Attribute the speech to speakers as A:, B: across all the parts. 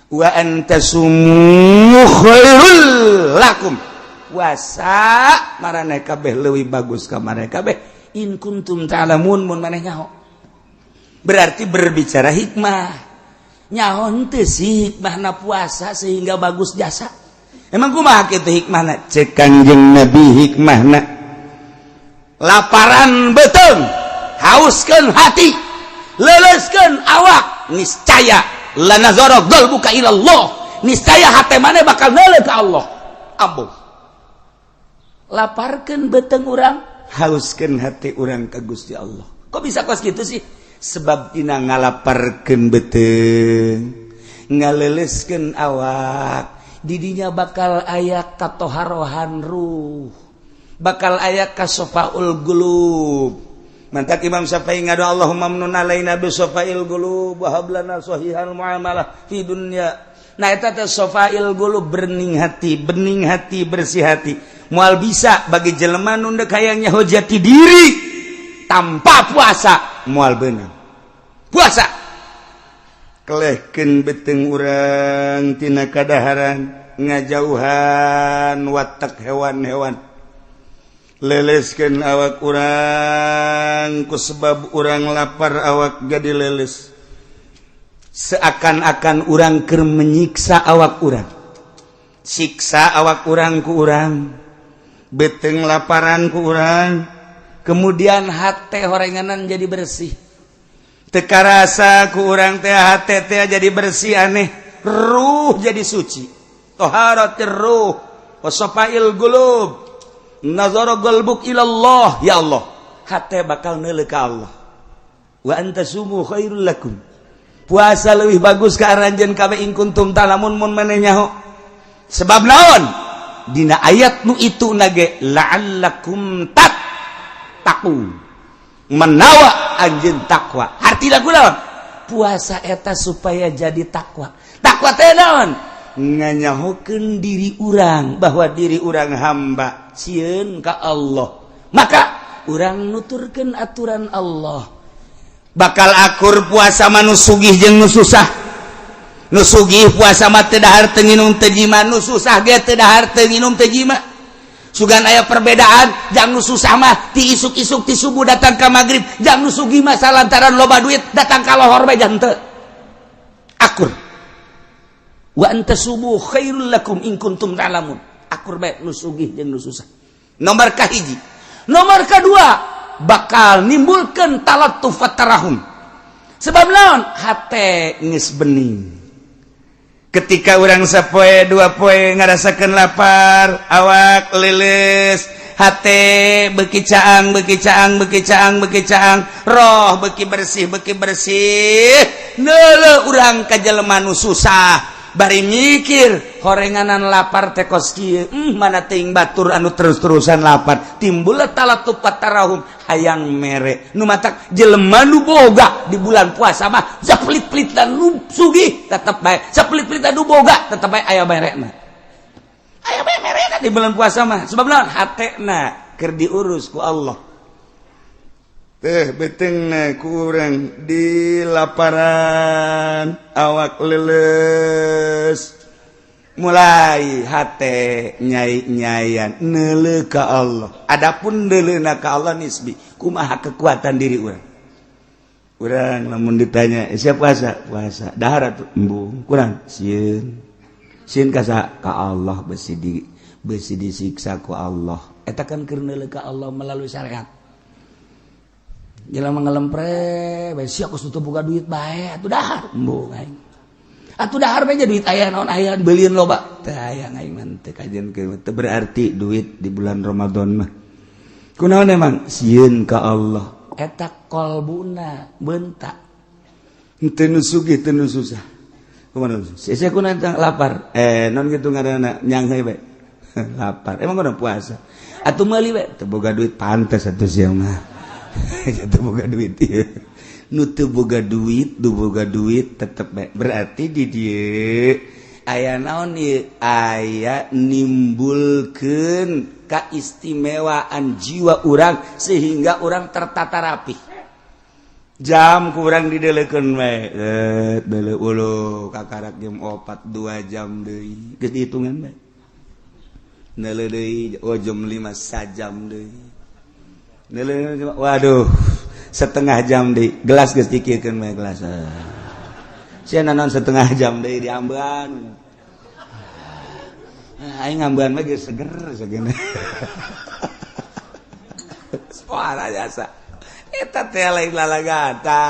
A: Wa antasumu khairul lakum, puasa maraneh kabeh leuwih bagus ka maraneh kabeh, in kuntum ta'lamun, mun maneh nyaho. Berarti berbicara hikmah, nyaho henteu sih hikmahna puasa sehingga bagus jasa? Emang kumaha kitu hikmahna? Cek Kangjeng Nabi, hikmahna laparan beuteung, hauskeun hati, leleskeun awak, niscaya lanazara qalbuka ila Allah, niscaya hate maneh bakal neuleuh ka Allah. Ambuh laparkeun beuteung urang, hauskeun hati urang ka Gusti Allah. Kok bisa kos gitu sih? Sebab dina ngalaparkeun beuteung, ngaleleskeun awak, didinya bakal aya katoharohan ruh, bakal aya kasofaul qulub. Mantak Imam Syafi'i ngadu, Allahumma mnun alaina bi sofail qulub wa hab lana sahihal muamalah fi dunya. Nah, eta teh sofail qulub, bening hati, bening hati, bersih hati. Moal bisa bagi jelema nu deuk hayang nyaho jati diri tanpa puasa, moal beunang. Puasa kelehkeun beuteung urang tina kadaharan, ngajauhan watak hewan-hewan, leleskeun awak urang. Ku sebab urang lapar, awak jadi leles, seakan-akan urang keur menyiksa awak urang, siksa awak urang ku urang, beuteung laparan ku urang, kemudian hate horenganan jadi bersih. Teu karasa ku urang teh hate teh jadi bersih, aneh, ruh jadi suci, toharatir ruh wasafail qulub, nazara qalbuk ilallah. Ya Allah, hate bakal neuleuh ka Allah. Wa antasumu khairul lakum, puasa lebih bagus ka aranjeun kabeh, in kuntum ta'lamun, mun maneh nyaho. Sebab naon? Dina ayat nu itu nage la'allakum tattaqun, menawa anjeun takwa. Hartina kunaon? Puasa eta supaya jadi takwa. Takwa teh naon? Nganyahokeun diri urang bahwa diri urang hamba, sieun ka Allah, maka urang nuturkeun aturan Allah. Bakal akur puasa mah nu sugih jeung nu susah. Nu sugih puasa mah teu dahar, teu nginum, teu jima. Nu susah ge teu dahar, teu nginum, teu jima. Sugan aya perbedaan, jang nu susah mah ti isuk-isuk, ti subuh datang ka magrib, jang nu sugih mah salantaran loba duit datang ka lohor bae jang teu akur. Wa antasumu khairul lakum in kuntum ta'lamun, akur bae nu sugih jeung nu susah. Nomor kahiji. Nomor kedua, bakal nimbulkan talattuf tarahum. Sebab naon? Hate geus bening. Ketika urang sapoe dua poe ngarasakeun lapar, awak leles, hate beki caang, beki caang, beki caang, beki caang, roh beki bersih, beki bersih, neuleuh urang ka jelema nu susah, bari mikir horenganan lapar teh kos kieu, mana teuing batur anu terus-terusan lapar. Timbul talattuf tarahum, hayang mere. Nu matak jelema nu boga di bulan puasa mah sapelit-pelit dan nu sugih tetep bae, sapelit-pelit nu boga tetep bae aya merena, aya bae merena di bulan puasa mah. Sebab naon? Hatena keur diurus ku Allah teh, beuteungna ku urang di laparan, awak leles, mulai hate nyai-nyayan neuleuh ka Allah. Adapun neuleuhna ka Allah nisbi, kumaha kekuatan diri urang. Urang lamun ditanya, "Eh, siap puasa?" Puasa. Dahar atuh embung, kurang sieun. Sieun ka saha? Ka Allah, besi disiksa ku Allah. Eta kan keur neuleuh ka Allah melalui syariat. Jelema ngelempre bae, sia kos teu boga duit bae atuh dahar, embung aing. Atuh dahar bae duit aya naon, aya beulieun loba. Teu aya aing mah, teu kajian teu berarti duit di bulan Ramadan mah. Kunaon emang? Sieun ka Allah. Eta kolbuna bentak. Teu nu sugih, teu nu susah. Kumaha? Sia kunaon lapar? Eh, non kitu ngaranna, nyangheui bae. Lapar. Emang kudu puasa. Atuh meuli bae, teu boga duit, pantes atuh sia mah. Teu boga duit ieu. Nu teu boga duit, nu boga duit tetep bae. Berarti di dieu Aya naon ieu? Aya nimbulkeun keistimewaan jiwa urang sehingga urang tertata rapi. Jam kurang didelekeun we, dele ulu kakarak jam 4, 2 jam deui, geus dihitungan bae. Neuleuh deui, oh jam 5 sajam deui. Neuleuh, waduh, setengah jam deui, gelas geus dikiekeun bae gelas. Sia naon setengah jam deui diambean. Aing ngambean mah geus seger segene. Suara jasa. Eta teh lain lalagata.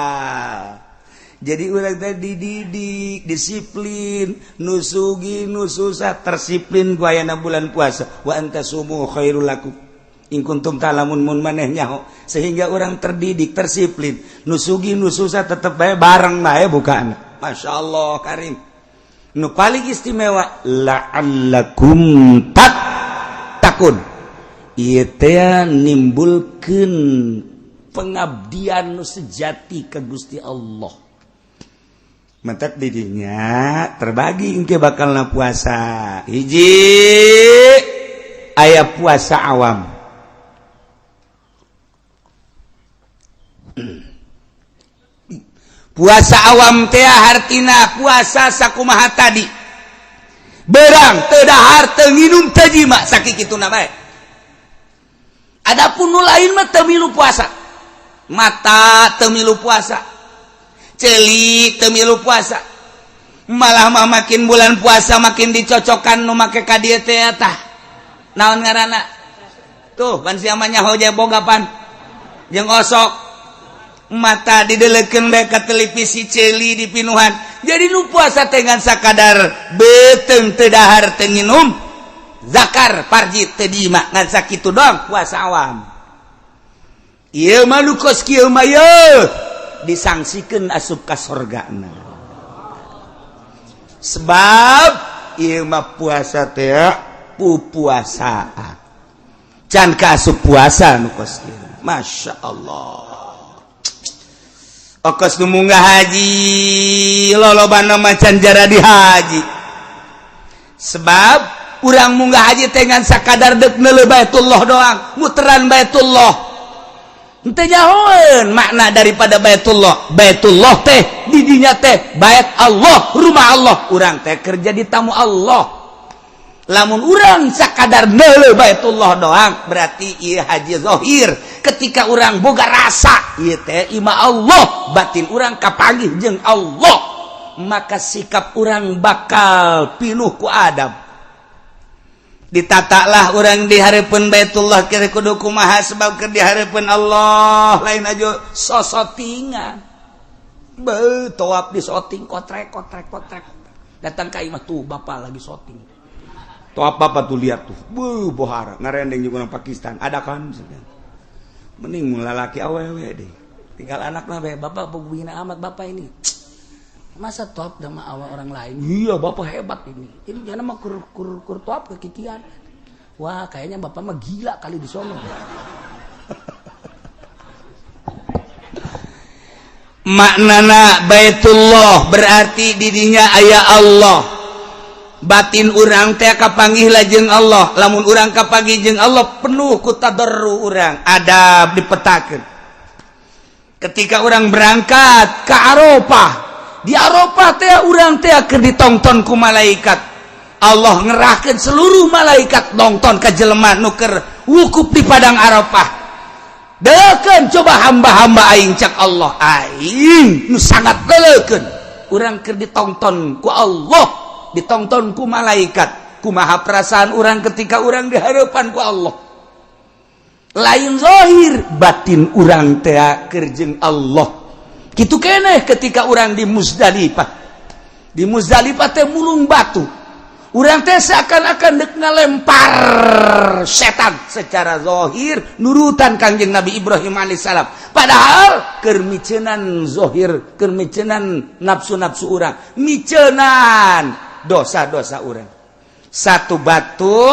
A: Jadi urang teh dididik disiplin, nu sugih nu susah tersiplin ku ayana bulan puasa. Wa antasumu khairul lakum in kuntum ta'lamun, mun maneh nyaho, sehingga orang terdidik tersiplin, nu sugih nu susah tetep bae bareng bae bukaan. Masya Allah karim. Nu paling istimewa la'allakum tattaqun, ieu teh nimbulkeun pengabdian nu sejati ke Gusti Allah. Mentek didinya terbagi engke bakal na puasa. Hiji aya puasa awam. Puasa awam teh hartina puasa sakumaha tadi. Berang teu dahar teu nginum teu jima sakikituna bae. Adapun nu lain mah teu milu puasa. Mata teu milu puasa, ceuli teu milu puasa, malah mah makin bulan puasa makin dicocokkan nu make ka dieu teh tah naon ngaranna tuh pan sia mah nyaho boga pan jeung osok. Mata didelekeun bae ka televisi, ceuli dipinuhan. Jadi nu puasa teh ngan sakadar beuteung teu dahar teu nginum, zakar parji teu diima, ngan sakitu doang puasa awam. Ieu mah nu kos kieu mah yeuh disangsikeun asup ka sorgana. Sebab ieu mah puasa teh pupuasaan. Can ka asup puasa nu kos kieu. Masya Allah. Okos nu munggah haji lolobana mah can jaradi haji. Sebab urang munggah haji teh ngan sakadar deuk neuleuh Baitullah doang, muteran Baitullah. Henteu nyahoeun makna daripada Baitullah. Baitullah teh didinya teh bait Allah, rumah Allah. Urang teh kerja di tamu Allah. Lamun urang sakadar neuleuh Baitullah doang berarti ieu haji zahir. Ketika urang boga rasa ieu teh imah Allah, batin urang kapanggih jeung Allah, maka sikap urang bakal pinuh ku adab. Ditatalah orang di hareupeun Baitullah kira kudu kumaha, sebab keur di hareupeun Allah lain aja sosotingan. Beuh, tawaf di soting kotrek kotrek kotrek. Datang ka imah tuh bapak lagi soting. Tawaf bapak tuh lihat tuh. Beuh, bohara ngarendeng juga orang Pakistan. Ada kan? Mending lalaki awewe deh. Tinggal anak mah bae, bapak begini amat bapak ini. Masa top sama awal orang lain? Iya, bapak hebat ini. Ini jangan mah kur kur kur top kekikian. Wah, kayaknya bapak mah gila kali di sono. Maknana Baitullah berarti didinya aya Allah. Batin urang teh kapanggih lajeng Allah. Lamun urang kapanggih jeung Allah penuh ku tadarru urang, adab dipetakeun. Ketika urang berangkat ke Arafah, di Arafah teh urang teh keur ditonton ku malaikat. Allah ngerahkeun seluruh malaikat nonton ka jelema nu keur wukuf di padang Arafah. Deukeun coba hamba-hamba aing, cak Allah, aing nu sangat deukeun. Urang keur ditonton ku Allah, ditonton ku malaikat. Kumaha perasaan urang ketika urang di hadapan ku Allah? Lain zahir, batin urang teh keur jeung Allah. Kitu keneh ketika urang di Muzdalifah. Di Muzdalifah teh mulung batu. Urang teh seakan-akan dek ngalempar setan secara zahir nurutan Kangjeng Nabi Ibrahim alaihissalam. Padahal keur micenan zahir, keur micenan nafsu-nafsu urang, micenan dosa-dosa urang. Satu batu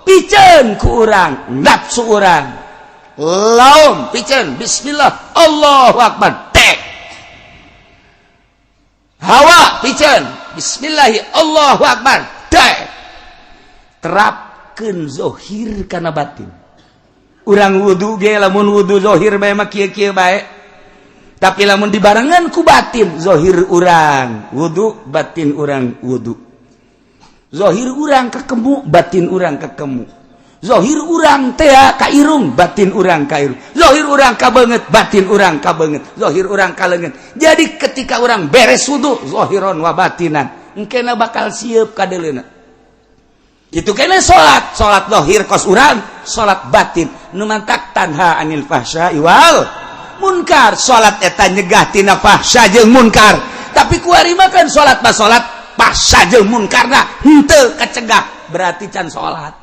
A: piceun ku urang, nafsu urang. Laum piceun, bismillah, Allahu akbar. Tek. Hawa piceun, bismillahi Allahu akbar. Dek. Terapkeun zohir kana batin. Urang wudu ge, lamun wudu zohir bae mah kieu-kieu bae. Tapi lamun dibarengan ku batin, zohir urang wudu, batin urang wudu. Zohir urang kekemu, batin urang kekemu. Zohir urang teh ka irung, batin urang ka irung. Zohir urang ka beungeut, batin urang ka beungeut. Zohir urang ka leungeun. Jadi ketika urang beres wudu, zohiron wa batinan, engkena bakal siap kadeleuna. Itu kena salat, salat zohir kos urang, salat batin. Nu mantak tanha anil fahsya wal munkar. Salat eta nyegah tina fahsya jeung munkar. Tapi kuari mah kan salat mah salat, fahsya jeung munkarna henteu kecegah, berarti can salat.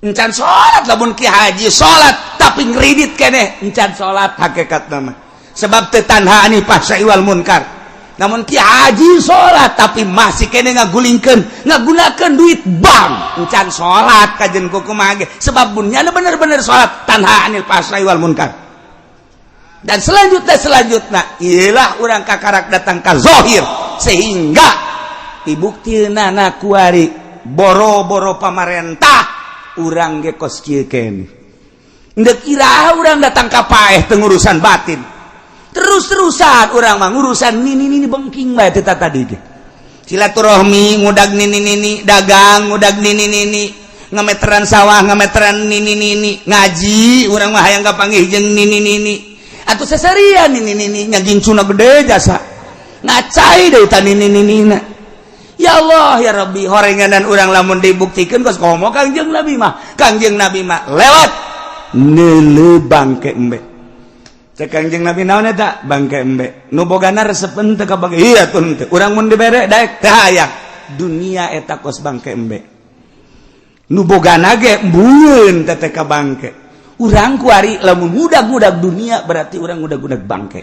A: Encan salat lamun ki haji salat tapi ngridit keneh, encan salat hakikat nama. Sebab teu tanha anil fahsya wal munkar. Namun ki haji salat tapi masih keneh ngagulingkeun, ngagunakeun duit bank, encan salat kajen kumaha ge. Sebab mun nyana bener-bener salat, tanha anil fahsya wal munkar. Dan selanjutnya selanjutnya ialah urang kakarak datang ka zohir, sehingga dibukti nana kuari boro-boro pamarentah, urang ge kos kieu keneh. Ndek iraha urang datang ka paeh teu ngurusan batin? Terus-terusan urang mah ngurusan nini nini bengking bae teh tadi ge. Silaturahmi ngudag nini nini, dagang ngudag nini nini, ngameteran sawah ngameteran nini nini, ngaji urang mah hayang kapanggih jeung nini nini atau seserian nini nini nya, gincuna gede jasa ngacai deui ta nini nini na. Ya Allah ya Rabbi, horenganan urang lamun dibuktikan kos komo Kangjeng Nabi mah. Kangjeng Nabi mah lewat neuleu bangke embe. Cek Kangjeng Nabi, "Naon eta?" "Bangke embe." Nu bogana resepen teu ka bangke? Iya tuh henteu. Urang mun dibere daek teu hayang. Dunia eta kos bangke embe, nu bogana ge embungeun teh ka bangke. Urang kuari lamun ngudag-ngudag dunia, berarti urang ngudag-ngudag bangke.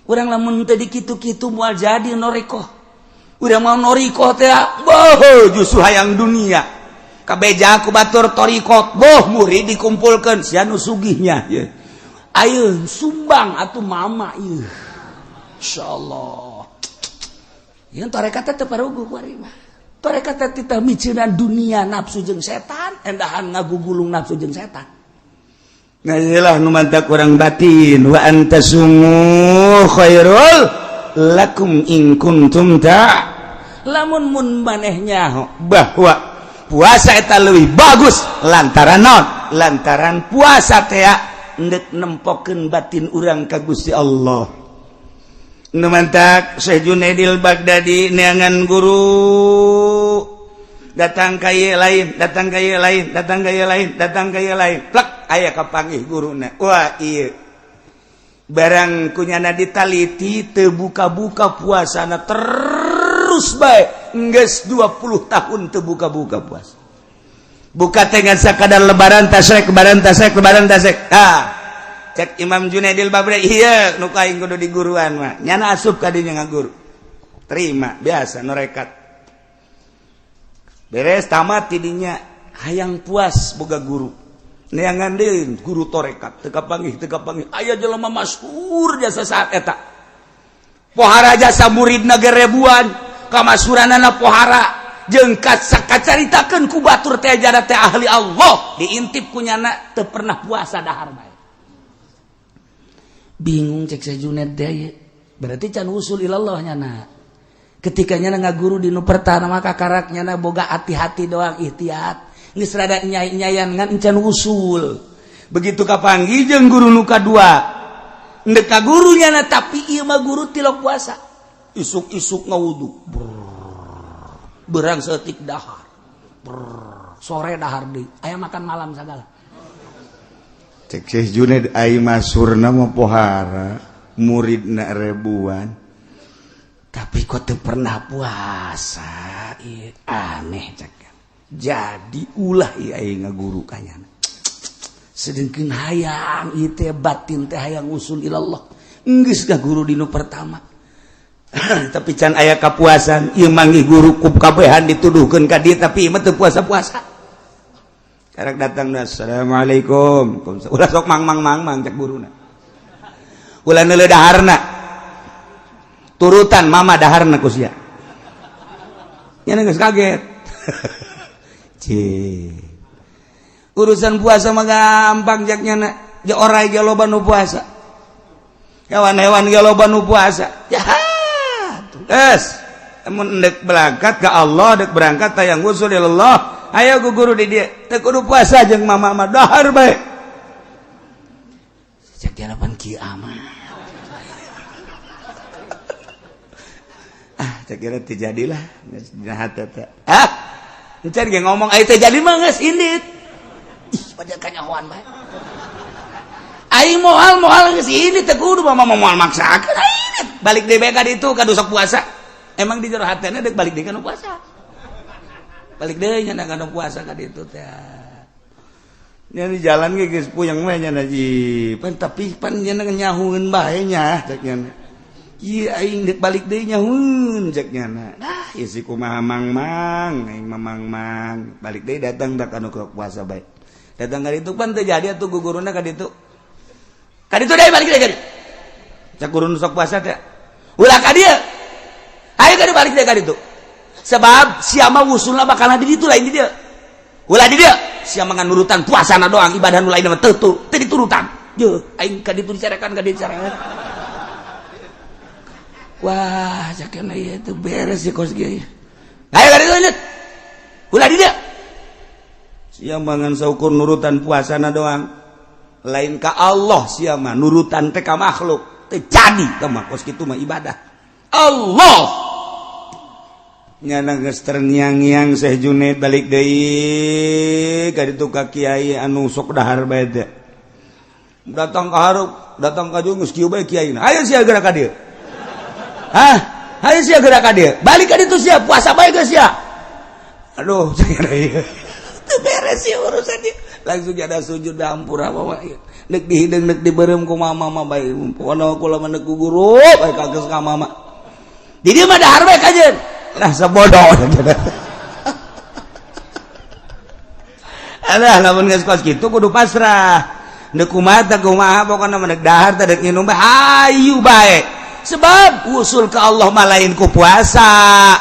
A: Urang lamun teu dikitu-kitu moal jadi norikoh. Urang mau norikoh teh boh justru hayang dunia. Kabeja ku batur torikot, boh murid dikumpulkeun, sia nu sugihnya ye. Ayo sumbang atuh mama ieu. Insyaallah. Yang tarekat teh teu paruguh kuari mah. Tarekat teh titah miceunan dunia, nafsu jeung setan, endahan ngagugulung nafsu jeung setan. Nah, iyalah nu mantak urang batin, wa antasumu khairul lakum in kuntum ta. Lamun mun maneh nyaho bahwa puasa eta leuwih bagus lantaran naon? Lantaran puasa teh endek nempokeun batin urang ka Gusti Allah. Nu mantak Syekh Junaidil Baghdadi neangan guru, datang ka ieu lain, datang ka ieu lain, datang ka ieu lain, datang ka ieu lain, plek aya kapanggih guruna. Wah, ieu barang kunyana ditaliti teu buka-buka puasana, terus bae geus 20 tahun teu buka-buka puasa. Buka teh ngan sakadar lebaran tasrek, lebaran tasrek, lebaran tasrek. Ah, cek Imam Junaidil Baghdadi, "Ieu nu aing kudu diguruan mah." Nyana asup ka dinya ngaguru, terima biasa norekat. Beres tamat tidinya hayang puas boga guru, neangan deui guru torekat, teu kapanggih, teu kapanggih. Aya jelema masyhur jasa saat eta, pohara jasa, muridna ge ribuan, kamasyhuranana pohara jeung kacaritakeun ku batur teh jada teh ahli Allah. Diintip ku nyana teu pernah puasa, dahar bae. Bingung cek Syekh Junaid teh, berarti can usul ilallah nyana. Ketika nyana ngaguru di nu pertama, maka karak nyana boga hati-hati doang, ihtiyat, geus rada nyai-nyayan, ngan encan usul. Begitu kapanggih jeung guru nu kadua, ndek ka guru nyana, tapi ieu mah guru tilok puasa, isuk-isuk ngawudu, berang setik dahar. Brrr, sore dahar deui, aya makan malam sagala.
B: Cek Syekh Junaid, "Ai masurna mah pohara, muridna ribuan,
A: tapi kok teu pernah puasa? Ieu aneh," cek. Jadi ulah ieu aing ngaguru ka nyana. Sedengkeun hayang ieu teh batin teh hayang usul ilallah. Geus guru di nu pertama, tapi can aya kapuasan. Ieu manggih guru ku kabehan dituduhkeun ka dieu, tapi ieu mah teu puasa-puasa.
B: Karak datang, "Assalamualaikum." "Ulah sok mang mang mang mang," cek guruna, "ulah neuleuh daharna."
A: Turutan mama daharna ku sia. Nya geus kaget. Cih. Urusan puasa mah gampang jak nyana. Ja orai ge loba nu puasa. Hewan-hewan ge loba nu puasa. Ya. Geus. Mun dek berangkat ke Allah, dek berangkat tayang usul ya Allah. Ayo ku guru di dieu. Teu kudu puasa jeung mama mah dahar bae. Cek jalapan kieu amat. Ah, cek kira teu jadilah geus dina hate teh. Ah, encan ge ngomong ai teu jadi mah geus indit. Ih, pada kanyahoan bae. Aing moal moal geus indit teu kudu mama moal maksakeun aing. Balik deui bae ka ditu ka sok puasa. Emang di jero hatena deuk balik deui ka nu puasa. Balik deui nya ka nu puasa ka ditu teh. Nya di jalan ge geus puyeng we nya ji. Pan tapi pan nya nyahueun bae nya cek nya. Ieu aing deuk balik deui nyahueun cek nya. Nah, ieu si kumaha mang-mang, aing mah mang-mang. Balik deui datang da ka nu puasa bae. Datang ka ditu pan teu jadi atuh guguruna ka ditu. Ka ditu deui balik deui ka ditu. Cek guru nu sok puasa teh. Ulah ka dieu. Ayo ka balik deui ka ditu. Sebab sia mah wusulna bakal di ditu lain di dieu. Ulah di dieu. Sia mah ngan nurutan puasana doang, ibadah nu lain mah teu teu diturutan. Yeuh, aing ka ditu dicarekan ka dieu dicarekan. Wah, cakena ieu teu beres sih kos kieu. Ayo ka ditu lanjut. Ulah di dieu. Sia mah ngan saukur nurutan puasana doang. Lain ka Allah sia mah nurutan teh ka makhluk. Teu jadi ka mah kos kitu mah ibadah. Allah nyana geus terngiang-ngiang Syekh Junaid balik deui ka ditu ka kiai anu sok dahar bae teh. Datang ka hareup, datang ka dieu geus kieu bae kiaina. Ayo sia geura ka dieu. Hah? Ayo sia geura ka dieu. Balik ka ditu sia, puasa bae geus sia. Aduh, ieu. Teu beres ieu urusan ieu. Langsung ada sujud hampura mama ieu. Neuk dihideung neuk dibeureum ku mama mah bae. Pokona kula mah neuk ku guru bae kageus ka mama. Di dieu mah dahar bae kajeun. Lah sebodoh. Alah lamun geus kos kitu kudu pasrah. Neuk kumaha teh kumaha pokona mah neuk dahar teh deuk nginum bae hayu bae. Sebab usul ke Allah mah lain ku puasa,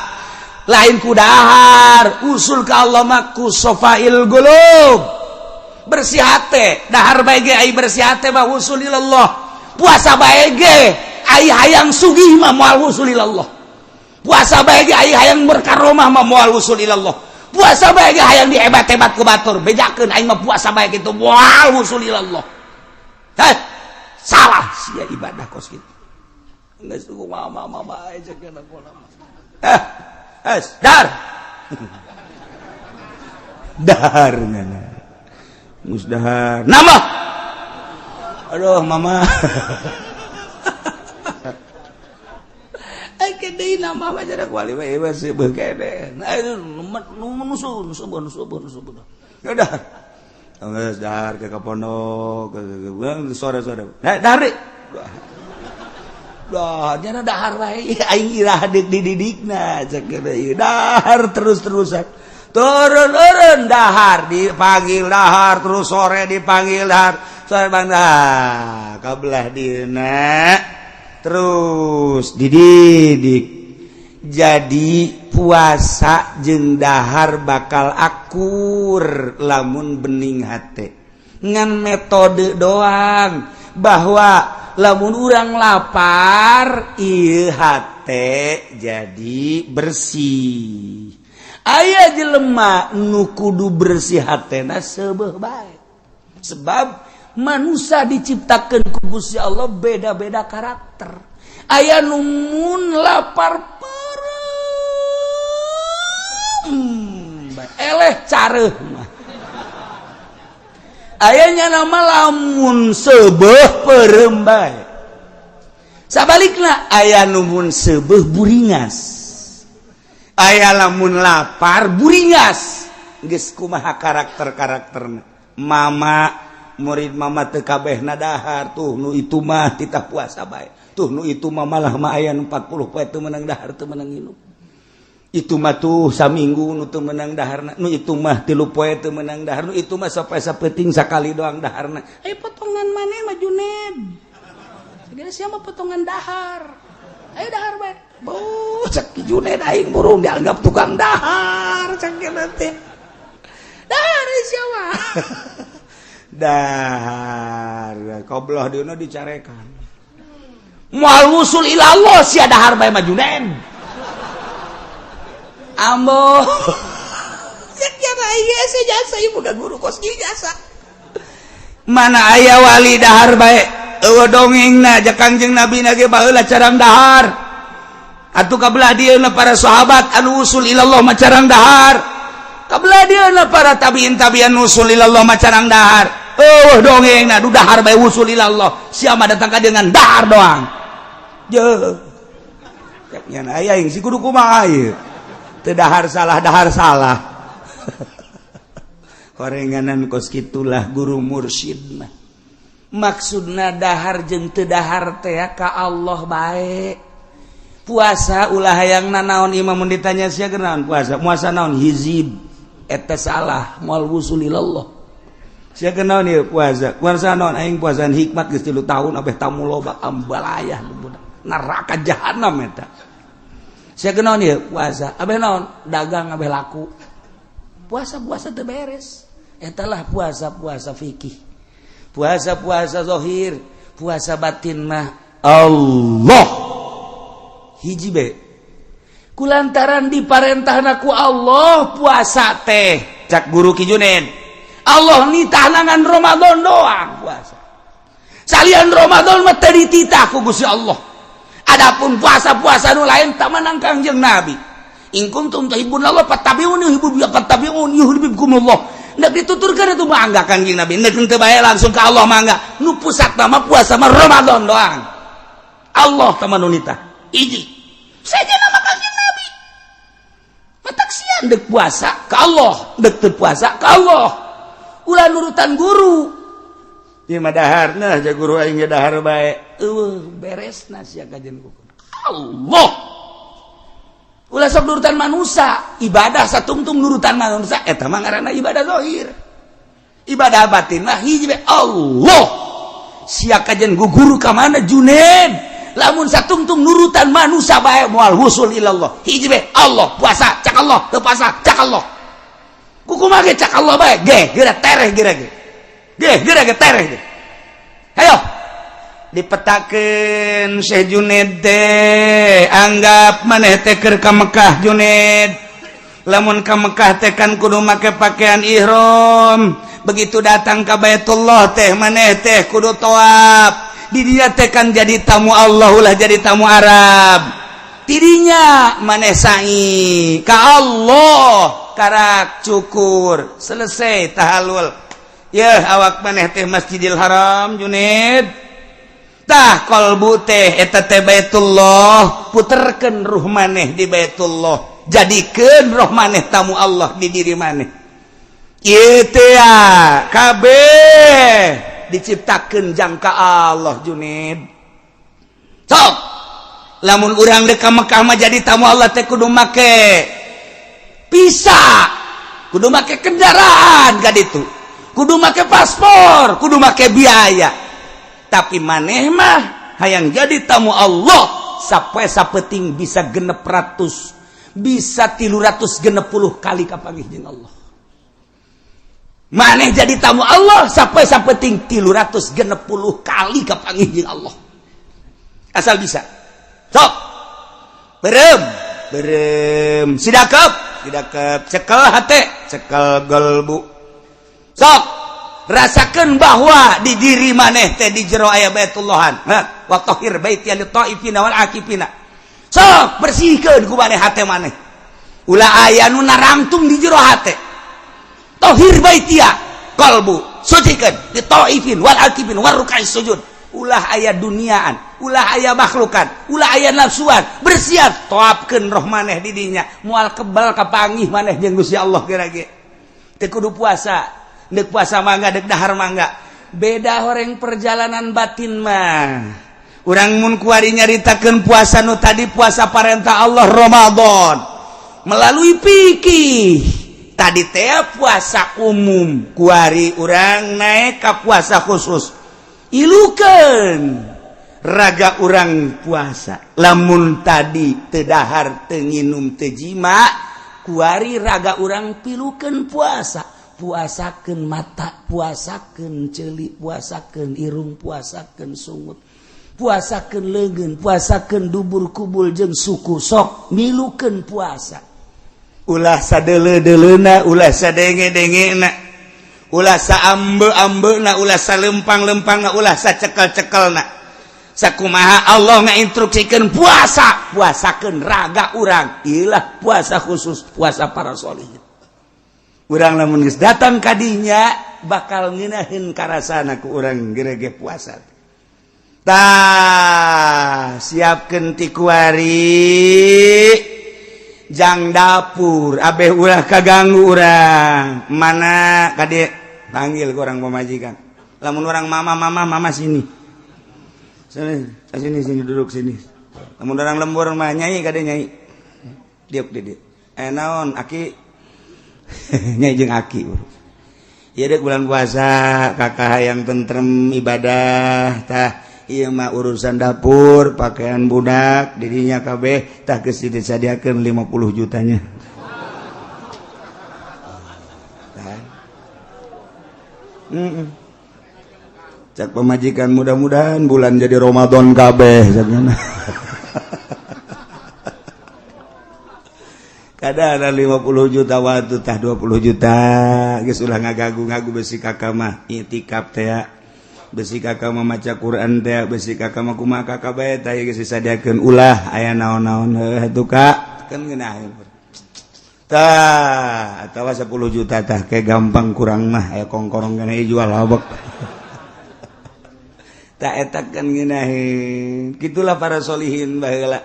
A: lain ku dahar, usul ke Allah mah ku sofail qulub. Bersih hate, dahar bae ge ai bersih hate mah usul ilallah. Puasa bae ge ai hayang sugih mah moal usul ilallah. Puasa bae ge ai hayang berkaromah mah moal usul ilallah. Puasa bae ge hayang dihebat-hebat ku batur, bejakeun aing mah puasa bae kitu moal usul ilallah. Heh, salah sia ibadah kos kitu. Geus kumaha mama bae cek kana kula mah. Eh, es dar. Dahar ngana. Geus dahar. Nambah. Aduh mama. Deui nama mah jarak wali mah ieu seubeut kene. Nah nu nusun nusun. Udah. Geus dahar ke pondok, sore-sore. Nah, dahar. Dah, nyana dahar wae aing irah deuk dididikna cek ieu dahar terus-terusan. Turun-turun dahar dipanggil dahar terus sore dipanggil dahar. Sore bang dah kabelah dieuna. Terus dididik jadi puasa jeung dahar bakal akur lamun bening hate ngan metode doang bahwa lamun urang lapar ieu hate jadi bersih. Aya jelema nu kudu bersih hatena seubeuh bae sebab manusia diciptakan ku Gusti Allah beda-beda karakter. Aya nu mun lapar peureum eleh careuh mah. Aya nya nama lamun seubeuh peureum bae. Sabalikna aya nu mun seubeuh buringas. Aya lamun lapar buringas. Geus kumaha karakter-karakterna. Mama murid mama teu kabehna dahar tuh nu itu mah titah puasa bae tuh nu itu mah malah mah aya nu 40 poe teu meunang dahar teu meunang nginum itu mah tuh saminggu nu teu meunang daharna nu itu mah 3 poe teu meunang dahar nu itu mah sampai sapeting sakali doang daharna. Aya potongan maneh mah Juned segala sia mah potongan dahar. Ayo dahar bae. Oh, cek Junaid, aing burung dianggap tukang dahar, cek nanti. Dahar siapa? Dahar. Kobloh dieuna dicarekan. Moal wusul ilallah sia dahar bae mah, Junaid. Ambo. Cek ya aya jasa ieu boga guru kos jasa. Mana aya wali dahar bae? Eueuh dongengna ja. Kangjeng Nabi na ge baheula carang dahar. Atuh kabelah dieuna para sahabat anu usul ilallah mah carang dahar. Kabelah dieuna para tabiin tabian usul ilallah mah carang dahar. Eueuh dongengna du dahar bae usul ilallah. Siapa datang ka dengan dahar doang? Je. Cek nya aya yang si kudu kumaha ieu? Teu dahar salah, dahar salah. Horenganan kos kitulah guru mursyid mah. Maksudna dahar jeung teu dahar teh ka Allah bae. Puasa ulah hayang nanaon imam mun ditanya sia naon puasa, puasa naon hizib, eta salah, moal wusul ilallah. Sia naon ieu puasa, puasa naon? Aing puasaan hikmat geus 3 tahun abeh tamu loba. Ambalayah budak, neraka jahanam eta. Sia naon ieu puasa, abeh naon dagang, abeh laku. Puasa puasa teu beres. Etalah puasa puasa fikih, puasa puasa zohir. Puasa batin mah Allah hiji be. Kulantaran diparentahna ku Allah puasa teh, cak guru Ki Junaid, Allah nitahna ngan Ramadan doang puasa. Salian Ramadan mah teu dititah ku Gusti Allah. Adapun puasa-puasa nu lain tak menang Kangjeng Nabi. In kuntum tuhibbunallah fattabi'uni yuhibbu fattabi'un yuhibbukumullah. Nek dituturkeun itu mangga Kangjeng Nabi. Nek teu bae langsung ke Allah mangga. Nu pusat nama puasa mah Ramadan doang. Allah teman nitah. Hiji. Saja nama Kangjeng Nabi. Matak sian dek puasa ke Allah, dek teu puasa ke Allah. Ulah nurutan guru. Ieu mah dahar, nah ja guru aing ge dahar bae. Eueuh beresna sia kajian kuku. Allah. Ulah sok nurutan manusia, ibadah satungtung nurutan manusia eta mah ngaranna ibadah zahir. Ibadah batin mah hiji bae, Allah. Sia kajian guru ka mana, Junaid? Lamun satungtung nurutan manusia bae moal wusul ilallah. Hiji bae, Allah. Puasa cak Allah, teu puasa cak Allah. Kukumaha ge cak Allah bae, ge geura tereh geura ge. Ge geura ge tereh ge. Hayo dipetakeun Syekh Junaid teh, anggap maneh teh keur ka Mekah, Junaid. Lamun ka Mekah teh kan kudu make pakaian ihram. Begitu datang ka Baitullah teh maneh teh kudu tawaf. Di dia teh kan jadi tamu Allah, ulah jadi tamu Arab. Tidinya maneh sa'i ka Allah, karak cukur, selesai tahalul ya. Awak maneh teh Masjidil Haram, Junaid. Tah, kolbu teh eta teh Baitullah. Puterkeun ruh maneh di Baitullah, jadikeun roh maneh tamu Allah di diri maneh. Ieu teh ya kabeh diciptakeun jangka Allah, Junaid. Sok lamun urang dek ka Mekah mah jadi tamu Allah teh kudu make visa, kudu make kendaraan ka ditu, kudu make paspor, kudu make biaya. Tapi maneh mah hayang jadi tamu Allah sampai sapeting bisa 600, bisa 360 kali kapanggih jeung Allah. Maneh jadi tamu Allah sampai sapeting 360 kali kapanggih jeung Allah, asal bisa. Sok berem berem, sidakep sidakep, cekel hate, cekel golbu. Sok rasakan bahwa di diri maneh teh di jero aya Baitullahan. Wa tahhir baiti lit taifina wal akifina. Sok bersihkeun ku maneh hate maneh, ulah aya nu narangtung di jero hate. Tahhir baitia, qalbu sucikan di taifin wal akifin war ruk'is sujud. Ulah aya duniaan, ulah aya makhlukan, ulah aya nafsuan. Bersiap, toapkeun roh maneh di dinya, moal kebal kapanggih maneh jeung Gusti Allah. Geura ge teu kudu puasa. Dek puasa mangga, dek dahar mangga, beda horeng perjalanan batin mah. Urang mun kuari nyaritakeun puasa nu tadi, puasa parentah Allah Ramadan melalui fikih tadi teh puasa umum, kuari urang naik ka puasa khusus. Ilukeun Raga urang puasa, lamun tadi teu dahar, teu nginum, teu jima, kuari raga urang pilukeun puasa. Puasakeun mata, puasakeun ceuli, puasakeun irung, puasakeun sungut, puasakeun leungeun, puasakeun dubur, kubul jeung suku. Sok milukeun puasa, ulah sadeuleu-deuleuna, ulah sadenge-dengena, ulah saambe-ambena, ulah salempang-lempangna, ulah sacekel-cekelna. Sakumaha Allah ngainstruksikeun puasa, puasakeun raga urang. Ilah puasa khusus, puasa para sholihin. Urang lamun geus datang kadinya bakal ngeunaheun karasana ku urang gerege puasa. Tah, siapkeun ti kuari jang dapur abeh ulah kaganggu urang. Mana kade, panggil ke orang pemajikan. Lamun orang mama, mama, mama, sini sini sini sini, duduk sini. Lamun orang lembur mah nyai, kade nyai, diuk di dieu. Eh, naon, aki? Nyai jeung aki. Ieu dek bulan puasa, kakak yang tentrem ibadah. Tah, ieu mah urusan dapur, pakaian budak dirinya kabeh. Tah, geus disadiakeun 50 jutanya. Tah. Cak pemajikan, mudah-mudahan bulan jadi Ramadan kabeh cakna. Kada ada 50 juta waktu. Tah, 20 juta geus, ulah ngagagu-ngagu. Besi kakak mah itikaf teh ya. Besi kakak mah maca Quran teh, besi kakak mah kumaha kakak bae. Tah, geus disadiakeun, ulah aya naon-naon. Heuh atuh, Kak, kan ngeunaheun. Tah, atawa 10 juta. Tah, kayak gampang kurang mah aya kongkorong kana jual habek. Tak eta kan ngeunaheun. Gitulah para solihin baheula,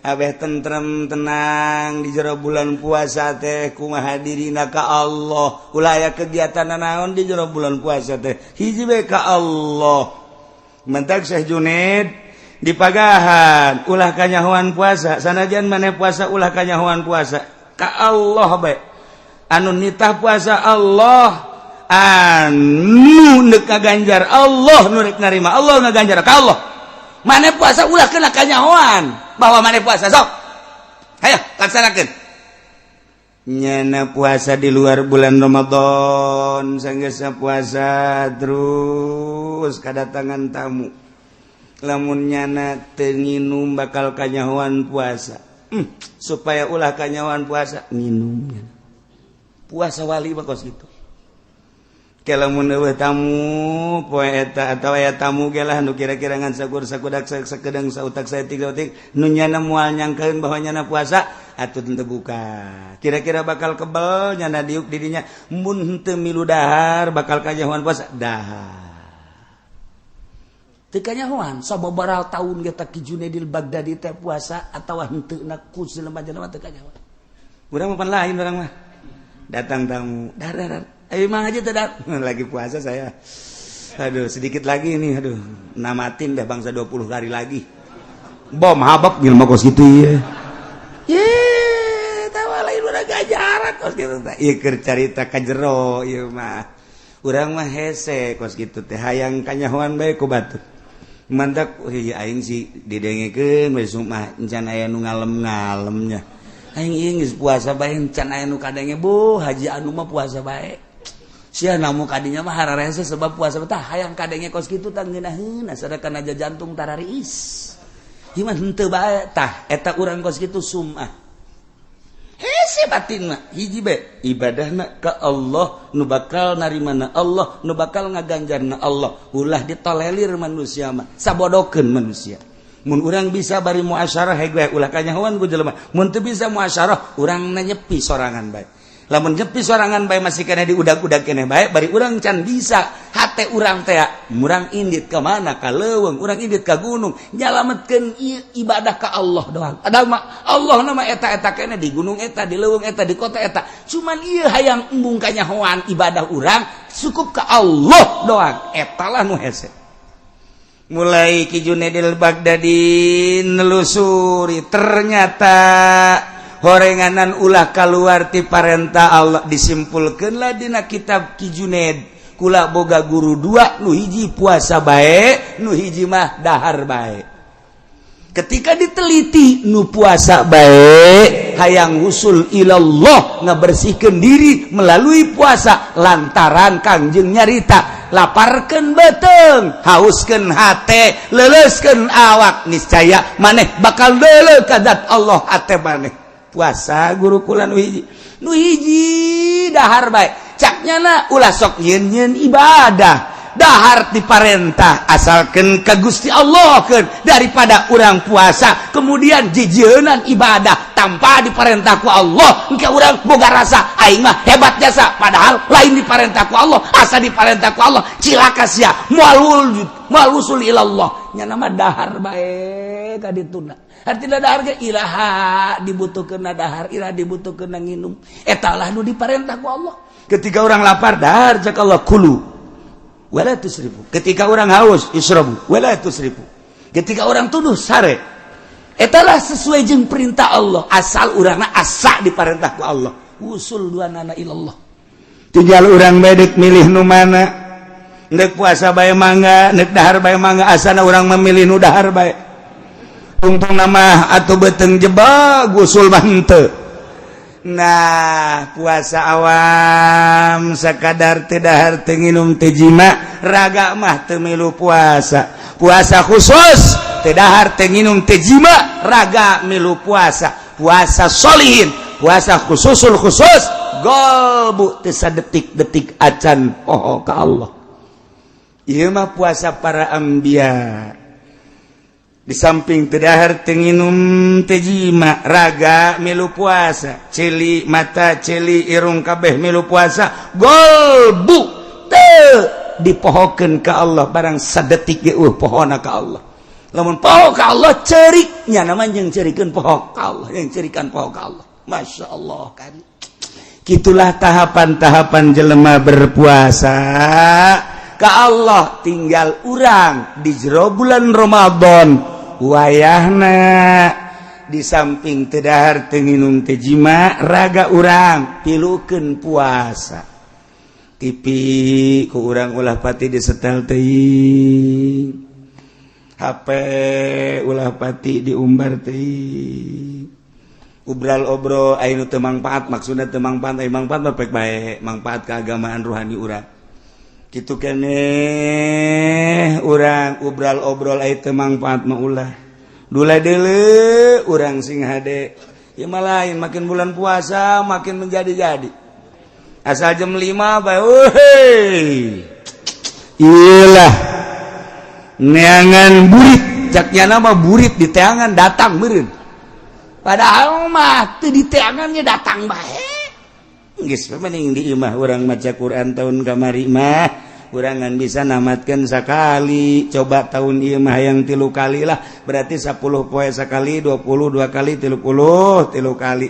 A: abeh tentrem, tenang di jero bulan puasa teh. Kumaha dirina ka Allah, ulah aya kegiatan naon di jero bulan puasa teh, hiji bae ka Allah. Mentak Syekh Junaid dipagahan ulah kanyahoan puasa. Sanajan maneh puasa, ulah kanyahoan puasa, ka Allah bae. Anu nitah puasa Allah, anu neuk ngaganjar Allah, nu rek narima Allah, ngaganjar ka Allah. Maneh puasa ulah kena kanyahoan bahwa maneh puasa. Sok, hayo laksanakeun. Nyana puasa di luar bulan Ramadan, sanggeusna puasa terus kedatangan tamu, lamun nyana teu nginum bakal kanyahoan puasa. Supaya ulah kanyahoan puasa, nginum. Puasa wali mah kos kitu. Lamun eueuh tamu poe eta atawa aya tamu ge lah nu kira-kira ngan sakur sakudak sakedeng, sautak saeutik sautik, nu nyana moal nyangkeun bahwa nyana puasa, atuh teu buka. Kira-kira bakal kebel nyana diuk didinya, mun henteu milu dahar bakal kanyahoan puasa, dahar. Teu kanyahoan. Sababaraha tahun ge Ki Junaidil Baghdadi teh puasa atawa henteu na ku jelema-jelema teu kanyahoan. Urang mah pan lain, urang mah datang tamu, dar dar. Ayo mang aja tidak lagi puasa saya. Aduh, sedikit lagi ini, aduh, namatin dah bangsa 20 hari lagi. Bom habab gimana kos gitu ya. Ye, tahu lain urang gajaran kos gitu teh. Ieu keur carita ka jero ieu mah. Urang mah hese kos gitu teh, hayang kanyahoan bae ku batur. Mantak ieu aing sih didengekeun we mah encan aya nu ngalem-ngalemnya. Aing ieu geus puasa bae encan aya nu kadenge. Bu haji anu mah puasa bae. Sia namu kadinya mah hararese sebab puasa tah, hayang kadenge kos kitu tah ngeunaheun, sadakan aja jantung tarariis. Gimana henteu bae. Tah, eta urang kos kitu sumah. Hese batin mah, hiji bae ibadahna ka Allah, nu bakal narimana Allah, nu bakal ngaganjarna Allah. Ulah ditolelir manusia mah, sabodokeun manusia. Mun urang bisa bari muasyarah hege, ulah kanyahoan ku jelema. Mun teu bisa muasyarah, urang nyepi sorangan bae. Lamun nyepi sorangan bae masih kena diudag-udag keneh bae, bari urang can bisa hate urang teh, urang indit ka mana, ka leuweung, urang indit ka gunung, nyalametkeun ibadah ka Allah doang. Ada mah Allah nama eta-eta keneh di gunung eta, di leuweung eta, di kota eta. Cuman ieu hayang embung kanyahoan ibadah urang cukup ka Allah doang. Eta lah nu hese. Mulai Ki Junaidil Baghdadi nelusuri, ternyata horenganan ulah keluar ti parentah Allah. Disimpulkanlah dina kitab Ki Junaid. Kula boga guru dua, nu hiji puasa bae, nu hiji mah dahar bae. Ketika diteliti, nu puasa bae hayang usul ilallah, ngabersihkan diri melalui puasa, lantaran Kangjeng nyarita laparkan beteng, hauskan hate, leleskan awak, niscaya maneh bakal deuleu ka zat Allah hate maneh. Puasa guru kula nu hiji, nu hiji dahar bae. Caknya na ulah sok nyeun ibadah, dahar diparentah asalkan ke Gusti Allah kan, daripada urang puasa kemudian jijienan ibadah tanpa diparentah ku Allah, engke urang boga rasa aing mah hebat jasa, padahal lain diparentah ku Allah. Asa diparentah ku Allah, cilaka sia, moal moal usul ilallah. Nya nama dahar bae ka dituna. Artinya dahar ge iraha dibutuhkeun dahar, iraha dibutuhkeun nginum, eta lah nu diparentah ku Allah. Ketika orang lapar, dahar, cak Allah, kulu wala tusrifu. Ketika orang haus, isrobu wala tusrifu. Ketika orang tunduh, sare. Etalah sesuai jeung perintah Allah, asal urangna asa diparentah ku Allah, usul dua nana ilallah.
B: Tinggal urang bedek milih nu mana. Nek puasa bae mangga, nek dahar bae mangga, asana urang memilih nu dahar bae. Tungtung nama atau beteng jebak, usul mah henteu. Nah, puasa awam sekadar teu dahar, teu nginum, teu jima, raga mah teu milu puasa. Puasa khusus teu dahar, teu nginum, teu jima, raga milu puasa. Puasa solihin, puasa khususul khusus, golbu teu sadetik-detik acan poho ka Allah. Ieu mah puasa para anbiya. Di samping teu dahar, teu nginum, teu jima, raga milu puasa, ceuli mata, ceuli irung, kabeh milu puasa, golbu teu dipohokeun ka Allah barang sadetik ge eueuh pohona ka Allah. Lamun poho ka Allah, ceriknya namanya yang cerikeun poho ka Allah, yang cerikan poho ka Allah. Masya Allah kan. Gitulah tahapan-tahapan jelema berpuasa ke Allah. Tinggal urang di jero bulan Ramadan wayahna, di samping teu dahar, teu nginum, teu jima, raga urang pilukeun puasa. TV ku urang ulah pati disetel teuing, HP ulah pati diumbar teuing, obral obrol anu teu mangpaat. Maksudna teu mangpaat, aya mangpaat mah pek bae, mangpaat keagamaan, ruhani urang kitu keneh. Urang obral obrol aya teu mangpaat mah ulah dula deuleu urang sing hade. Ya lain, makin bulan puasa makin menjadi-jadi. Asal jam 5 bae, weh, ilah neangan burit, caknya nama burit di teangan datang meureun, padahal mah teu di teangannya datang bae. Geus mending di imah urang maca Quran. Tahun kamari mah kurangan bisa namatkan sekali, coba tahun ieu mah yang 3 kali lah, berarti 10 poe sekali, 22 kali, 30 3 kali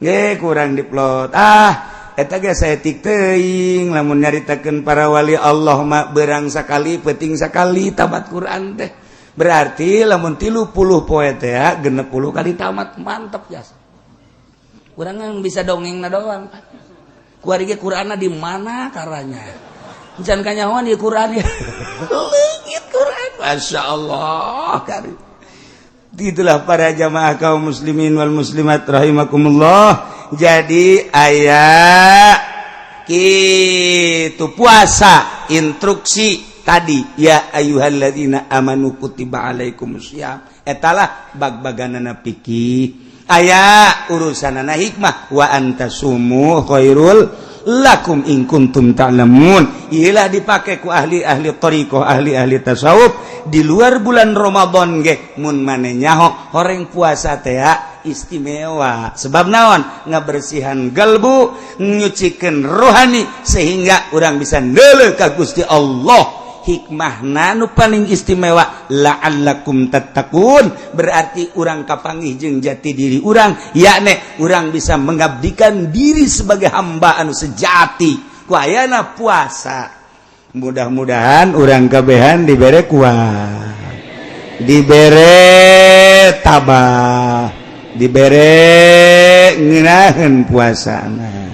B: ge kurang diplot. Ah, eta ge saeutik teuing. Lamun nyaritakeun para wali Allah mah berang sekali, penting sekali tamat Quran teh. Berarti lamun 30 poe teh 60 kali tamat, mantep jas. Urang bisa dongeng na doang. Kuari ge Qur'anna di mana karanya? Jangan kanyahoan di Quran ya. Leungit Quran. Masya Allah. Kari. Itulah para jamaah kaum muslimin wal muslimat rahimakumullah. Jadi ayat gitu puasa instruksi tadi, ya ayyuhalladzina amanu kutiba alaikumusiyam, etalah bag-baganana fikih, aya urusanana hikmah, wa antasumu khairul lakum in kuntum ta'lamun. Iyalah dipake ku ahli-ahli thariqah, ahli-ahli tasawuf di luar bulan Ramadan ge. Mun mane nyaho horeng puasa teh istimewa, sebab naon? Ngabersihan galbu, nyucikeun rohani, sehingga urang bisa neuleuh ka Gusti Allah. Hikmah nu paling istimewa, la'allakum tattaqun, berarti urang kapanggih jeung jati diri urang, yakni urang bisa mengabdikan diri sebagai hamba anu sejati ku ayana puasa. Mudah-mudahan urang kabehan dibere kuat, dibere tabah, dibere ngeunaheun puasana.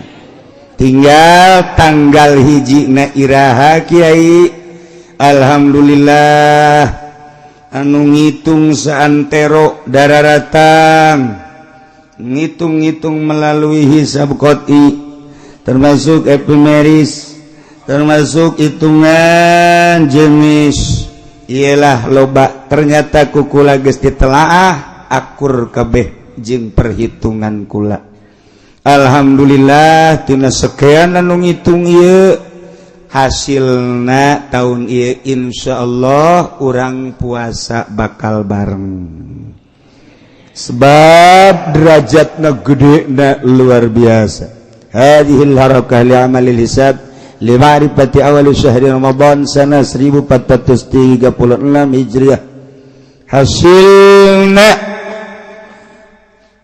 B: Tinggal tanggal 1 na iraha, Kiai? Alhamdulillah, anu ngitung saantero dararatang, ngitung-ngitung melalui hisab qot'i, termasuk epimeris, termasuk hitungan jenis ialah loba. Ternyata ku kula geus ditelaah, akur kabeh jeung perhitungan kula. Alhamdulillah, tina sekian anu ngitung ieu hasilna, tahun ieu Insya Allah urang puasa bakal bareng, sebab derajatna gede na luar biasa. Hadhil harakah li amalil hisab li ma'rifati awal syahri Ramadan sana 1436 Hijriah. Hasilna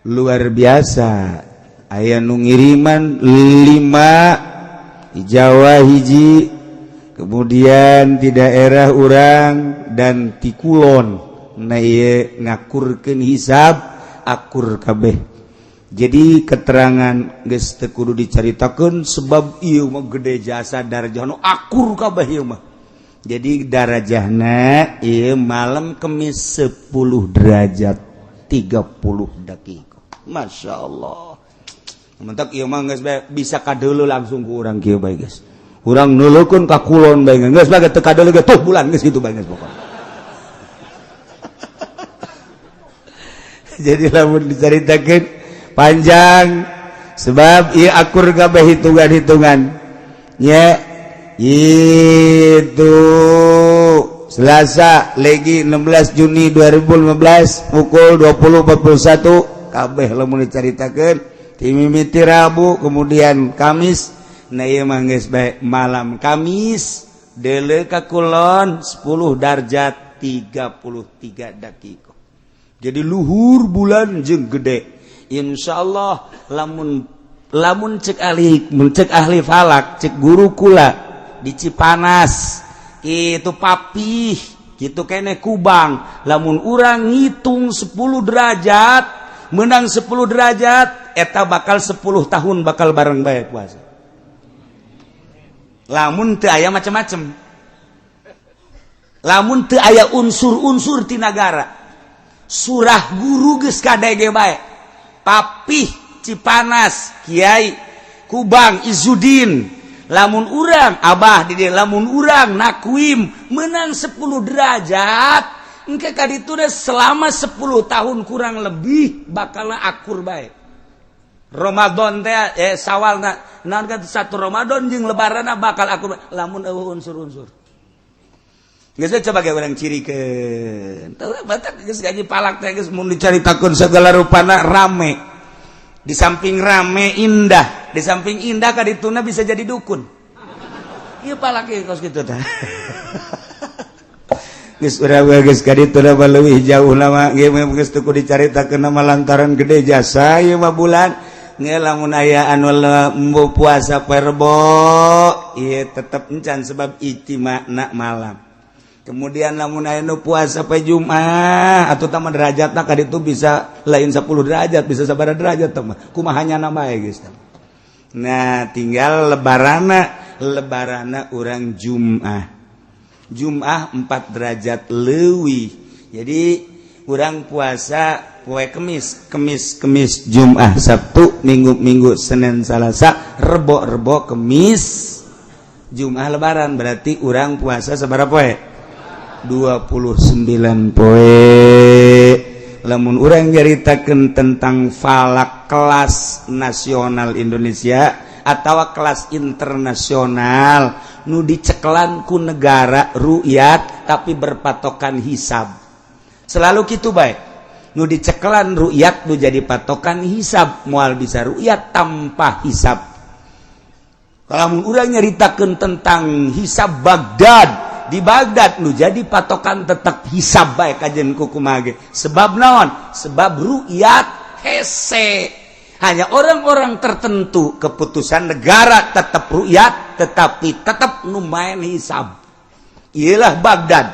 B: luar biasa, aya nu ngiriman 5 di Jawa hiji, kemudian di daerah urang dan ti kulon. Nah, ieu ngakurkeun hisab akur kabeh. Jadi keterangan geus teu kudu dicaritakeun, sebab ieu mah gede jasa darajah nu akur kabeh ieu mah. Jadi darajahna ieu malam Kemis 10 derajat 30 detik. Masya Allah. Mentak ieu mah geus bisa kadeuleu langsung ku urang kieu bae geus. Urang neuleukeun ka kulon bae geus bae, teu kadeuleu ge tuh bulan geus kitu bae geus pokona. Jadi lamun dicaritakeun panjang, sebab ieu akur kabeh hitungan-hitungan nya. Itu Selasa legi 16 Juni 2015 pukul 20.41 kabeh lamun dicaritakeun timimiti Rabu, kemudian Kamis. Nah, ieu mah geus bae, malam Kamis deuleu ka kulon 10 darjat 33 dakika. Jadi luhur bulan jeung gede. Insya Allah lamun lamun cek ahli, mun cek ahli falak, cek guru kula di Cipanas itu, Papih gitu kene, Kubang, lamun urang ngitung 10 derajat, menang 10 derajat, eta bakal 10 tahun bakal bareng bae puasa, lamun teu aya macem-macem, lamun teu aya unsur-unsur ti nagara. Surah guru geus kadege bae, Papih, Cipanas, Kiai Kubang Izudin, lamun urang Abah di dieu, lamun urang nakwim menang 10 derajat engke ka ditu selama 10 tahun kurang lebih bakal akur bae. Ramadan teh, Sawal na naon kan, satu Ramadan jeung Lebaran bakal akur bae lamun euweuh unsur-unsur. Geus coba ge urang cirikeun. Teu batak geus gaji palak teh geus mun dicaritakeun segala rupana rame. Di samping rame indah, di samping indah kadituna bisa jadi dukun. Ieu palak ieu kos kitu tah. Geus urang geus kadituna mah leuwih jauh lama ge geus teu kudu dicaritakeun nama, lantaran gede jasa ieu mah bulan. Nge lamun aya anu embo puasa poe Rebo ieu tetep encan, sebab ijtima'na malam. Kemudian lamun aya nu puasa poe Jumat atau tama derajatna ka ditu bisa lain 10 derajat, bisa sabaraha derajat teh mah kumaha nya bae geus. Nah, tinggal lebarana, lebarana urang Jumat, Jumat 4 derajat leuwih. Jadi urang puasa poe Kemis, Kemis, Kemis, Jumat, Sabtu, Minggu, Minggu, Senin, Salasa, Rebo, Rebo, Kemis, Jumat Lebaran. Berarti urang puasa sabaraha poe? 29 poe. Lamun urang nyaritakeun tentang falak kelas nasional Indonesia atau kelas internasional nu dicekelan ku negara rukyat tapi berpatokan hisab, selalu gitu baik. Nu dicekelan rukyat nu jadi patokan hisab, moal bisa rukyat tanpa hisab. Kalau urang nyaritakeun tentang hisab Baghdad, di Baghdad nu jadi patokan tetap hisab bae kajen kukumage. Sebab naon? Sebab rukyat hese hanya orang-orang tertentu, keputusan negara tetap rukyat tetapi tetap nu main hisab ialah Baghdad.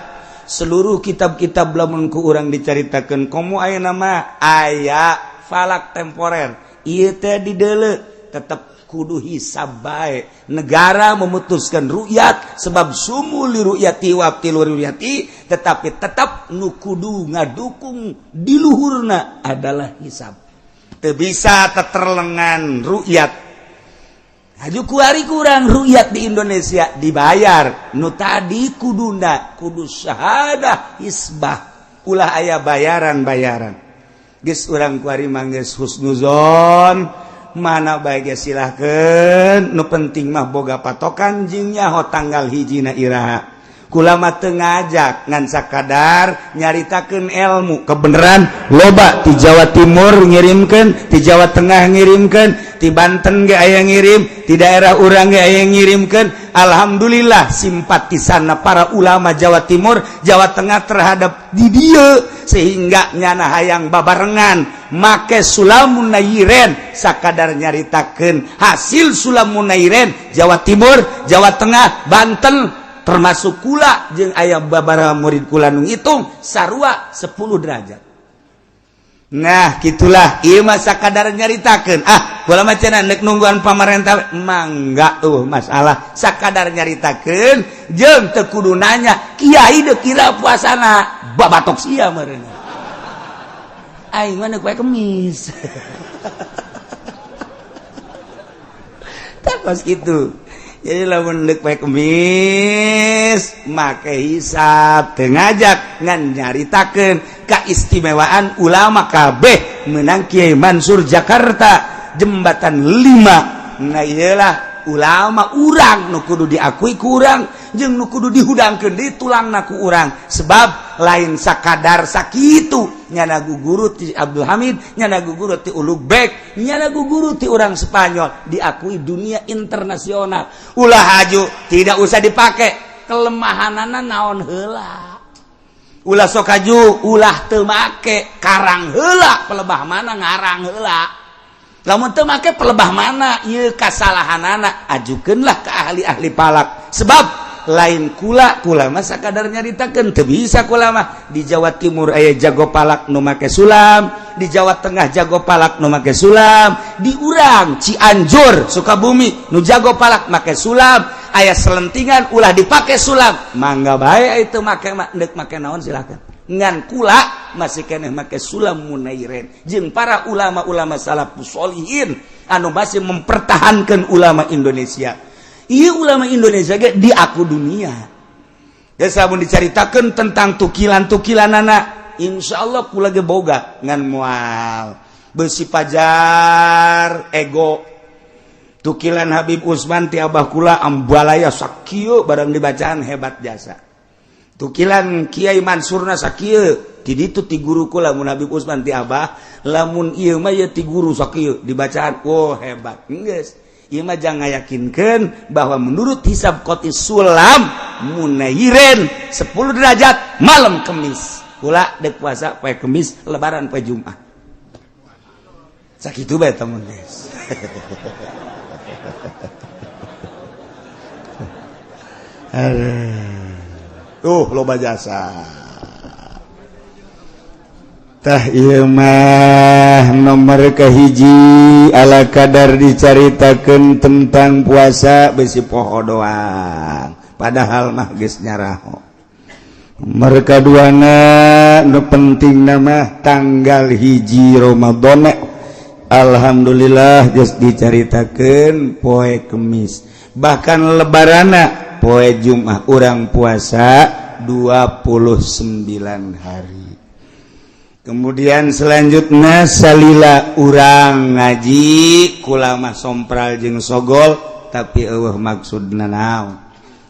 B: Seluruh kitab-kitab lamun ku urang dicaritakeun, komo aya nama aya falak temporer ieu teh dideuleu tetap.
A: Kudu hisab bae. Negara memutuskan rukyat sebab sumu li rukyati wa abtilu rukyati, tetapi tetap nu kudu ngadukung di luhurna adalah hisab. Teu bisa teterlengan rukyat. Haju kuari kurang rukyat di Indonesia dibayar. Nu tadi kuduna kudu syahadah hisbah. Ulah aya bayaran-bayaran. Geus urang kuari mah geus husnuzon, mana bae ge silahkeun, nu penting mah boga patokan jeung nyaho tanggal hijina iraha. Kula mah teu ngajak ngan sakadar nyaritakeun ilmu kebenaran. Loba ti Jawa Timur ngirimkeun, ti Jawa Tengah ngirimkeun, ti Banten ge aya ngirim, ti daerah urang ge aya ngirimkeun. Alhamdulillah simpatisanna para ulama Jawa Timur, Jawa Tengah terhadap di dieu sehingga nyana hayang babarengan make sulamun nayiren. Sakadar nyaritakeun hasil sulamun nayiren Jawa Timur, Jawa Tengah, Banten, termasuk kula jeung aya babaraha murid kula nu ngitung sarua 10 derajat. Nah, gitulah ieu mah sakadar nyaritakeun. Ah, kula mah cenah nek nungguan pamarentah mangga, masalah sakadar nyaritakeun jeung teu kudu nanya kiai deuk kira puasana babatok sia meureun. Aing mah neuk poe Kemis. Tah kos kitu. Jadi lamun deuk poe Kemis make hisab, teu ngajak ngan nyaritakeun keistimewaan ulama kabeh menang Kiai Mansur Jakarta jembatan 5. Nah iyalah ulama urang nu kudu diakui ku urang jeung nu kudu dihudangkeun di tulangna ku urang, sebab lain sakadar sakitu nyana guru ti Abdul Hamid, nyana guru ti Ulugbek, nyana guru ti urang Spanyol diakui dunia internasional. Ulah haju tidak usah dipakai kelemahanana naon heula, ulah sok haju ulah teu make karang heula pelebah mana ngarang heula. Lamun teu make pelebah mana ieu kasalahanana ajukeunlah ke ahli-ahli palak, sebab lain kula kula mah sakadar nyaritakeun teu bisa kula mah. Di Jawa Timur aya jago palak nu make sulam, di Jawa Tengah jago palak nu make sulam, di urang Cianjur Sukabumi nu jago palak make sulam. Aya selentingan ulah dipake sulam mangga bae itu make deuk make naon silakan. Ngan kula masih keneh make sulam munairen jeung para ulama-ulama salafus sholihin anu masih mempertahankan ulama Indonesia. Iya ulama Indonesia ge diaku dunia. Geus lamun dicaritakeun tentang tukilan-tukilanana insyaallah kula ge boga ngan moal beusi pajar ego. Tukilan Habib Usman ti abah kula ambalaya sakieu barang dibacaan hebat jasa. Tukilan Kiai Mansurna sakieu ti ditu ti guru kula, mun Habib Usman ti abah, lamun ieu mah ieu ti guru sakieu dibacaan oh hebat. Geus ieu mah jangan ngayakinkeun bahwa menurut hisab qoti sulam munayiren 10 derajat malam Kemis. Kula dek puasa poe Kemis, lebaran poe Jumat. Sakitu bae temen geus. Tuh loba jasa. Tah ieu mah nomor kahiji ala kadar dicaritakeun tentang puasa besi poho doang, padahal mah geus nyaraho. Nomor kaduana nu penting nama tanggal 1 Ramadan. Alhamdulillah geus dicaritakeun poe Kemis, bahkan lebarana poe Jumat urang puasa 29 hari. Kemudian selanjutnya salila urang ngaji kula mah sompral jeung sogol tapi eueuh maksudna naon.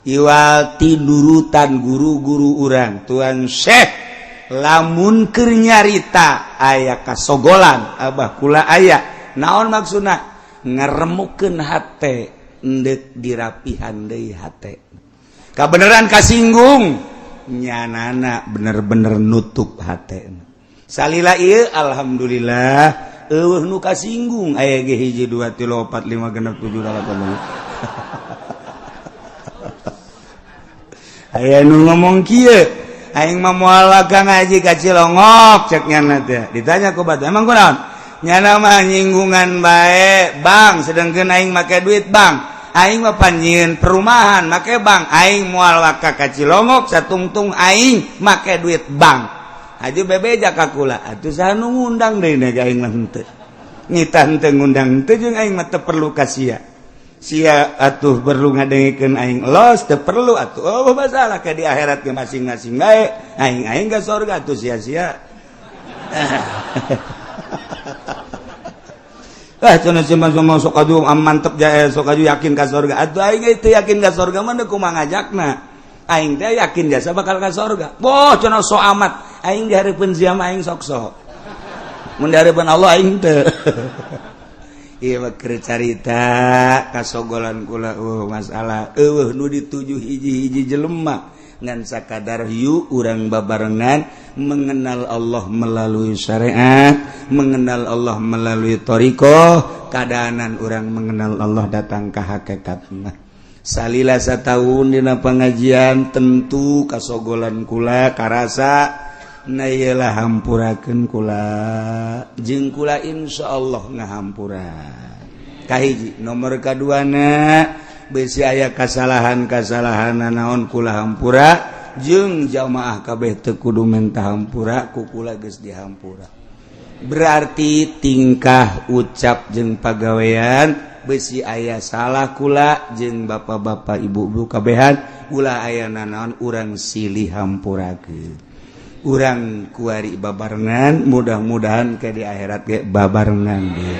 A: Iwal tidurutan guru-guru urang Tuan Syekh lamun keur nyarita aya kasogolan abah kula aya naon maksudna ngaremukeun hate endek dirapihan deui hate. Kabeneran kasinggung nyanana bener-bener nutup hate. Salila ieu alhamdulillah eueuh nu kasinggung aya ge 1 2 3 4 5 6 7 8. Aya nu ngomong kieu aing mah moal ka ngaji ka Cilongok cek nyana teh. Ditanya ku batur emang kunaon? Nyana mah nyinggungan bae bang, sedangkeun aing make duit bang. Aing mah panjieun perumahan make bank, aing moal waka ka Cilongok satungtung aing make duit bank. Haji bebeja ka kula, atuh saha nu ngundang deui na aing mah henteu. Nitah henteu ngundang henteu jeung aing mah teu perlu ka sia. Sia atuh perlu ngadengekeun aing los teu perlu atuh. Oh masalah ka di akhirat ge masing-masing bae. Aing aing ka surga atuh sia-sia. Ah cenah si mah sok aju mantep jae sok aju yakin ka surga. Atuh aing ge teu yakin ka surga mah kumaha ngajakna. Aing teh yakin jasa bakal ka surga. Boh cenah sok amat. Aing di hareupeun sia mah aing sok-sok. Mun di hareupeun Allah aing teu. Ieu mah keur carita kasogolan kula masalah eueuh nu dituju hiji-hiji jelema ngan sakadar yuk urang babarengan mengenal Allah melalui syariat, mengenal Allah melalui thoriqoh, keadaanan orang mengenal Allah datang ke hakikat mah. Salila satahun dina pengajian tentu kasogolan kula karasa na iyalah hampurakeun kula jeung kula insyaallah ngahampura. Kahiji nomor kaduana besi aya kasalahan-kasalahan naon kula hampura jeung jamaah kabeh teu kudu menta hampura ku kula geus dihampura. Berarti tingkah ucap jeung pagawean besi aya salah kula jeung bapak-bapak ibu-ibu kabehan ulah aya nanaon urang silih hampurakeun. Urang kuari babarengan mudah-mudahan ke di akhirat ge babarengan deui.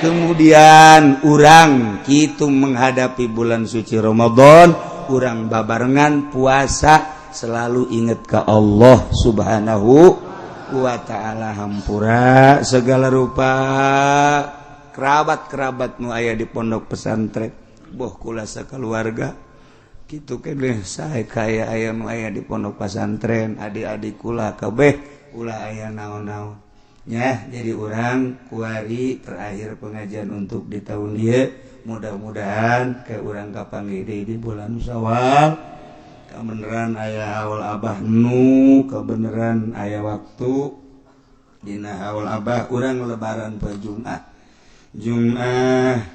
A: Kemudian urang kitu menghadapi bulan suci Ramadan, urang babarengan puasa selalu ingat ke Allah Subhanahu wa ta'ala, hampura segala rupa kerabat-kerabat nu aya di pondok pesantren boh kula sakeluarga kitu keneh sae kaya aya nu aya di pondok pesantren adik-adik kula kabeh ulah aya naon-naon ya. Jadi urang kuari terakhir pengajian untuk di tahun ieu, mudah-mudahan ke urang kapanggih deui di bulan Syawal, kebenaran aya haul Abah nu kebenaran aya waktu dina haul Abah urang lebaran poe Jumat Jumat,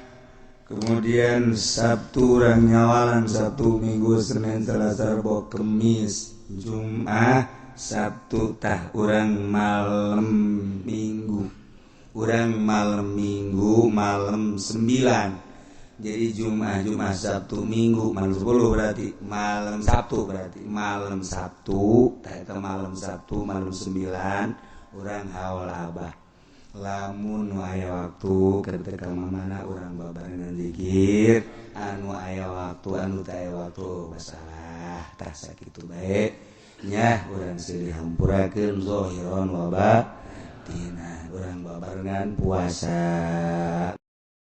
A: kemudian Sabtu urang nyawalan, Sabtu Minggu Senin Selasa Rebo Kemis Jumat Sabtu tah urang malam Minggu, urang malam Minggu malam 9. Jadi Jumat Jumat Sabtu Minggu malam 10 berarti malam Sabtu, berarti malam Sabtu tah eta malam Sabtu malam 9 urang haul Abah. Lamun nu aya waktu ketika mana urang babarengan zikir, anu aya waktu anu teu aya waktu masalah tah sakitu bae nya. Urang silih hampurakeun zahiran wa batina, urang babarengan puasa.